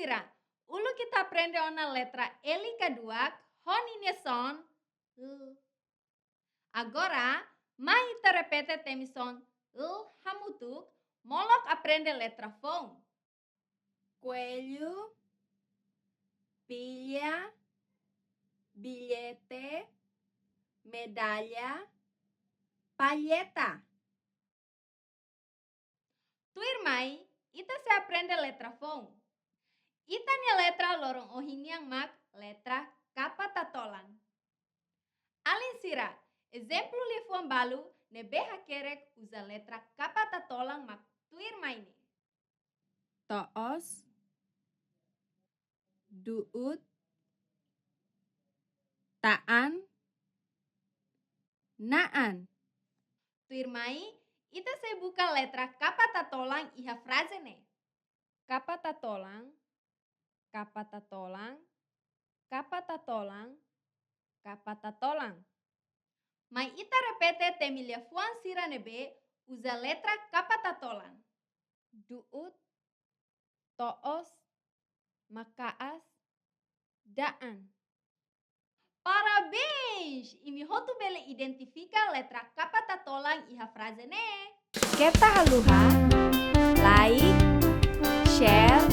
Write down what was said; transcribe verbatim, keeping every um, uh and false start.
sira, uluk ita aprende ona letra L kaduak ho ninia son L. Agora, mai ita repete temi son L hamutuk, molok aprende letra foun. Coelho, pilha, bilhete, medalha, palheta. Tuirmai, ita sei aprende letra foun. Ita-nia letra loron ohin nian mak letra kapatatolan. Alin sira, ezemplu liafuan balu ne'ebé hakerek uza letra kapatatolan mak tuirmai ne'e. To'os, du'ut, ta'an, na'an. Tuirmai, ita sei buka letra kapatatolan iha fraze ne'e. Kapatatolan, kapatatolan, kapatatolan, kapatatolan. Mai ita repete temi liafuan sira ne'ebé uza letra kapatatolan. Du'ut, to'os, maka'as, da'an. Parabéns! Imi hotu bele identifika letra kapatatolan iha fraze ne'e. Keta haluha like, share,